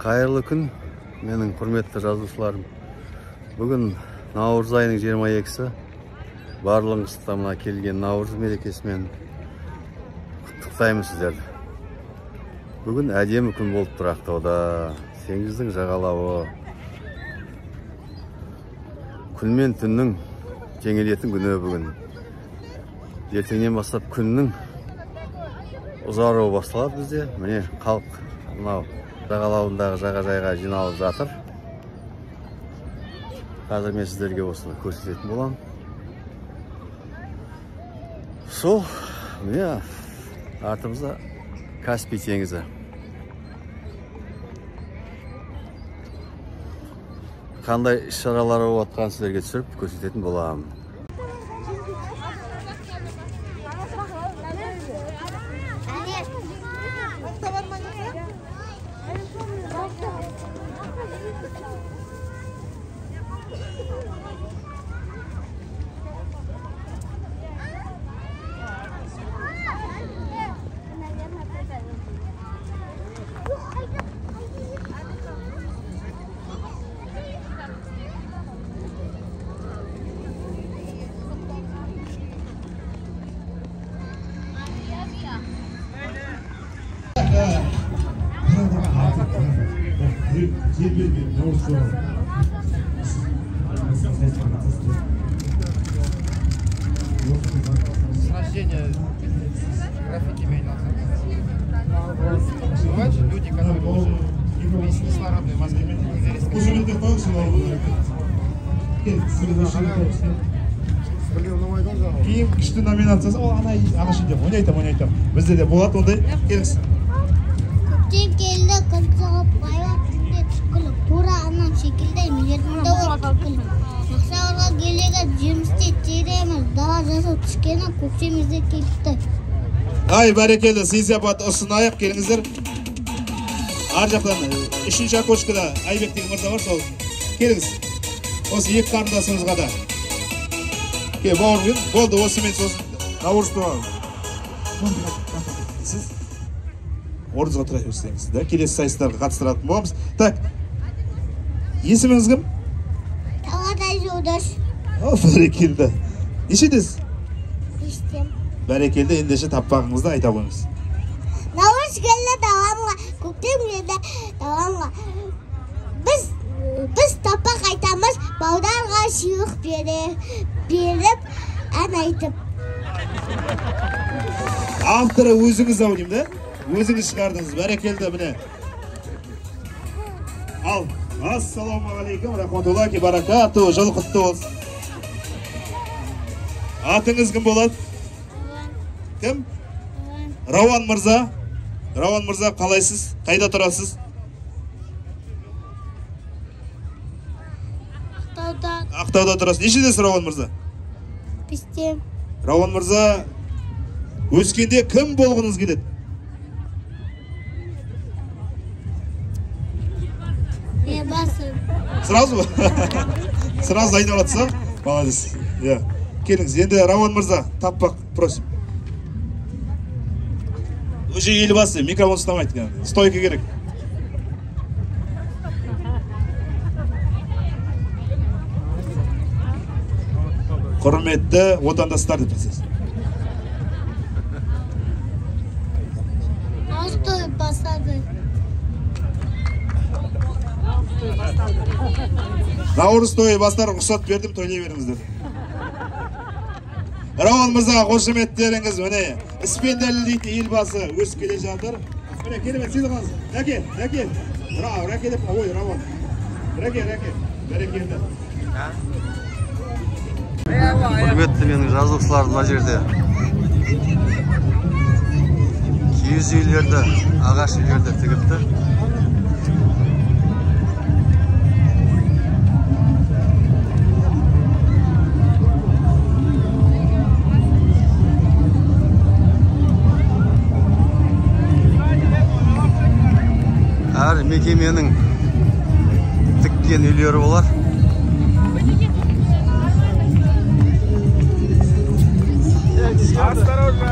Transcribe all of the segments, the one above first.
Қайырлы күн, менің құрметті жазушыларым. Бүгін наурыз айының 22-сі. Барлығыңызды мына келген наурыз мерекесімен құттықтаймын сіздерді. Бүгін әдемі күн болып тұр Ақтауда. Теңіздің жағалауы. Күн мен түннің теңелетін күні бүгін. Ертеңнен бастап күннің ұзаруы басталады бізде. Міне халық мынау жағалауындағы жағажайға жиналып жатыр. Қазір мен сіздерге осыны көрсететін боламын. Сол, міне артымызда Каспий теңізі. Қандай іс-шаралар болып жатқанын сіздерге түсіріп көрсететін боламын. С рождения граффити бывают же люди, которые уже без кислородной маски Кейін күшті номинациясы, ол ана ағылшын деп ойнайтам, ойнайтам. Бізде де болады ондай. Келіңіз. Көктем келді, күн шығып, байлап түнде түкіліп, тура анам секілді мейірімді болып түкіліп. Мақсаларға келеген жемісте тереміз, дала жасыл түскені көктемізде келіпті. Ай, бәрекелді, сый сияпат ұсынайық, келіңіздер. Ар жақтан үшінші окошкада Айбек деген мырза бар, сол. Келіңіз. Осы екі қарындасымызға да. Кел, бауырым, болды, осымен сосын наурыз туралы. Сіз орныңызға тұра берсеңіз, да? Келесі сайыстарға қатыстыратын боламыз. Так, есіміңіз кім? Талғат Айжолдас. О, бәрекелді. Нешедесіз? Бестем. Бәрекелді, ендеше таппағыңызды айта қойыңыз. Наурыз келді даламға, көктем келді даламға. Біз таппақ айтамыз, балдарға сыйлық беріп, ән айтып. Авторы өзіңіз ау деймін, да? Өзіңіз шығардыңыз, бәрекелді, міне. Ал, ассалаумағалейкум, рахматуллахи баракату, жыл құтты болсын. Атыңыз кім болады? Кім? Рауан мырза. Рауан мырза, қалайсыз? Қайда тұрасыз? Ақтауда. Ақтауда тұрасыз. Нешедесіз, Рауан мырза? Бесте. Рауан мырза, өскенде кім болғыңыз келеді? Елбасы. Сразу? Сразу айналып жатсам? Молодец. Иә. Келіңіз, енді Рауан мырза, таппақ просим. Уже елбасы, микрофон ұстамайды. Стойка керек. Құрметті отандастар деп білсеңіз. Наурыз тойы басталды. Наурыз тойы бастар, рұқсат бердім, тойлай беріңіздер. Рауан мырзаға қошеметтеріңіз, міне, іспен дәлелдейтін елбасы өсіп келе жатыр. Міне, керемет сыйлығыңыз. Рәке, Рәке, Рәке деп, ой, Рауан. Рәке, Рәке, бәрекелді. Құрметті менің жазушыларым, мына жерде киіз үйлерді, ағаш үйлерді тігіпті. Әр мекеменің тіккен үйлері болар. Осторожно!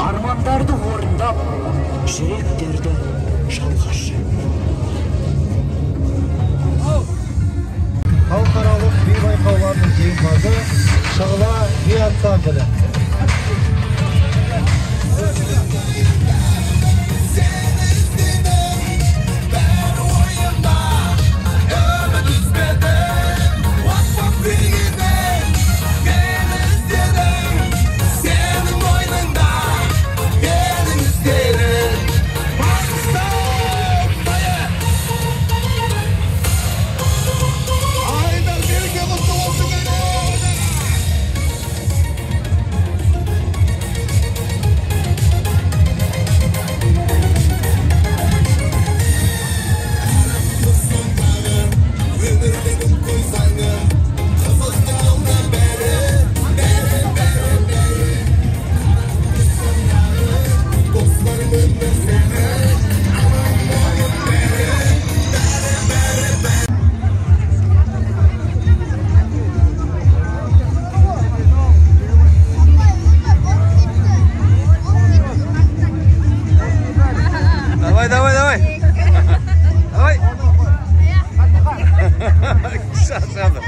Армандарды орындап, жүректерді жалғашы. Халықаралық би байқауларының жеңімпазы Шағла би ансамблі. Давай, давай, давай. Давай. Шаршады.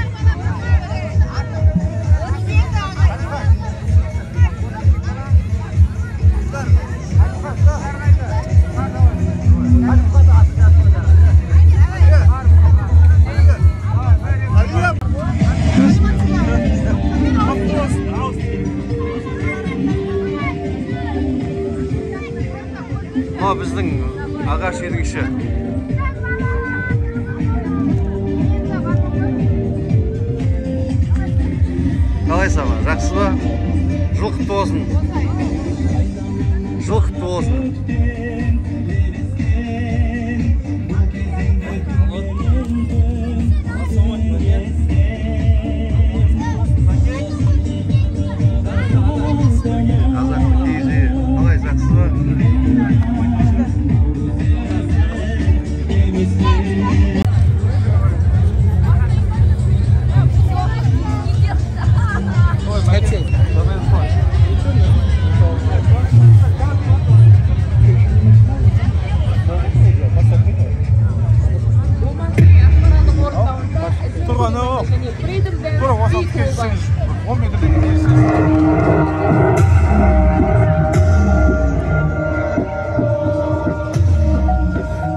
Мына біздің ағаш ергіші. Қалайсыз, аға? Жақсы ба? Жыл құтты болсын. Жыл құтты болсын. Қазақтың киіз үйі. Қалай, жақсы ба?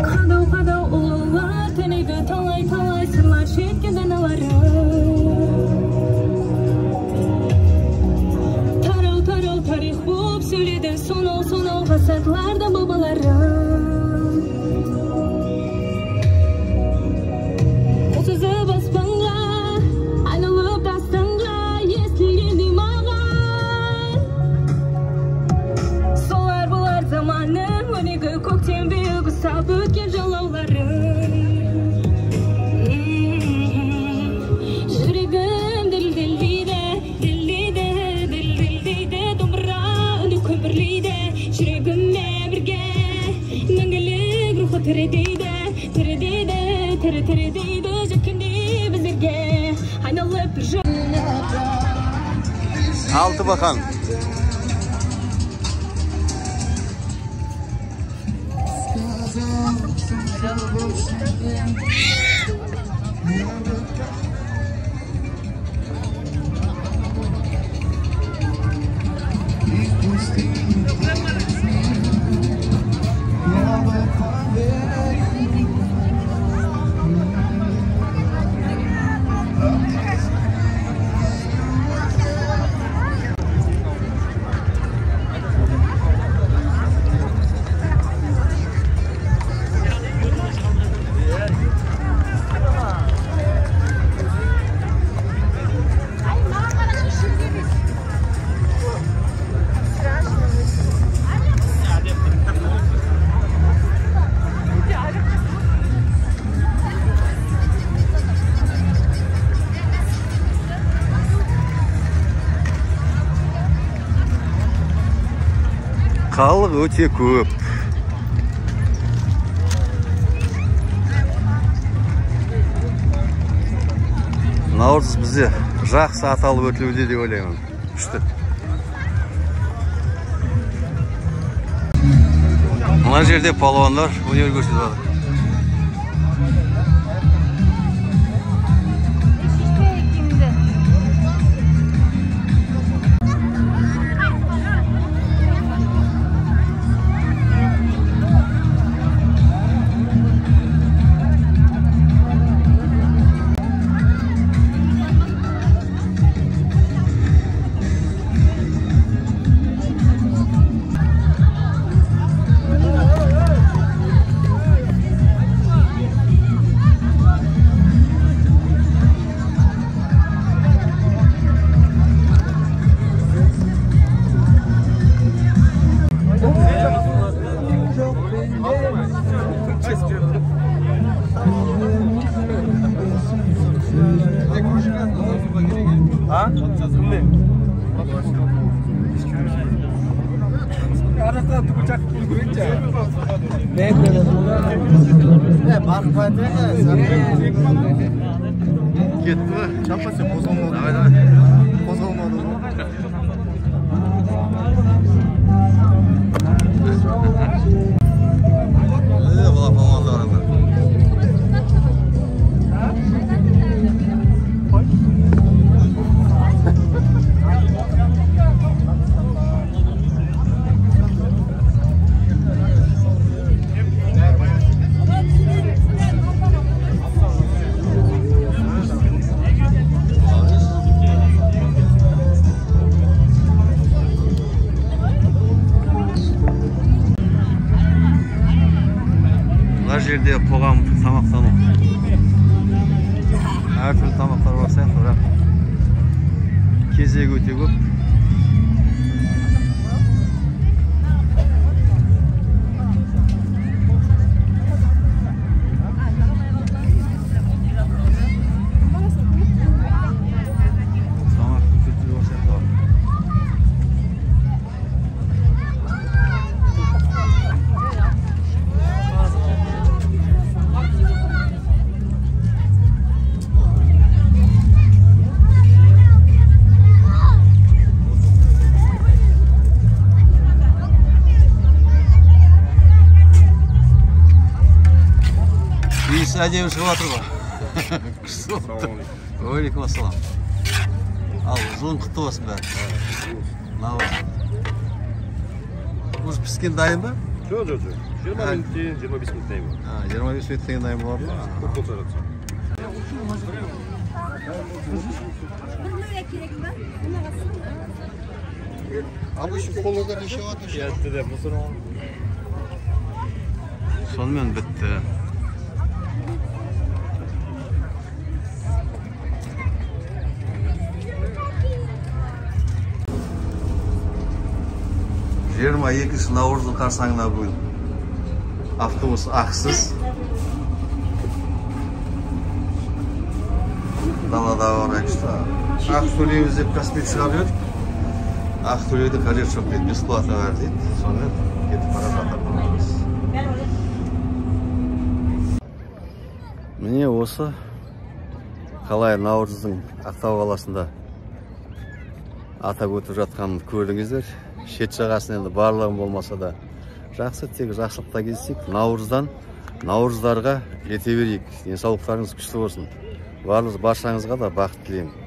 Қадау-қадау ұлылар, түнейді талай-талай сырлар шерткен даналарым. Тірі тірі дейді жеткендей біздерге айналып бір жол. Алты бақан. Халық өте көп. Наурыз бізде жақсы аталып өтілуде деп ойлаймын. Күшті. Мына жерде палуандар өнер көрсетіп жатыр. Кетті ме? Шаппа сен қозғалмады. Давай, давай. Қозғалмады. Бала палуанды қараңдар. Мына жерде қоғамдық тамақтану. Әртүрлі тамақтар бар сияқты, бірақ кезегі өте көп. Тамақ түрлі бар сияқты. Иісі әдемі шығып жатыр ғой. Күшті болып тұр. Уағалейкум ассалам. Ал, жылың құтты болсын бәрі. Наурыз. Уже піскен дайын ба? Жоқ, жоқ, жоқ. 20 минуттен, 25 минуттен болады. 25 минуттен дайын болады ма? Көп болса жатса. Сонымен бітті. Жиырма екінші наурыздың қарсаңына бүгін автобус ақысыз. Далада орай күшті. Ақы төлейміз деп каспий шығарып едік. Ақы төлеудің қажеті жоқ дейді, бесплатно бәрі дейді. Сонымен кетіп бара жатырмыз. Міне Осы қалай Наурыздың Ақтау қаласында атап өтіп жатқанын көрдіңіздер. Шет жағасын енді барлығын болмаса да жақсы, тек жақсылықта кездесейік. Наурыздан наурыздарға жете берейік. Денсаулықтарыңыз күшті болсын. Барлық баршаңызға да бақыт тілеймін.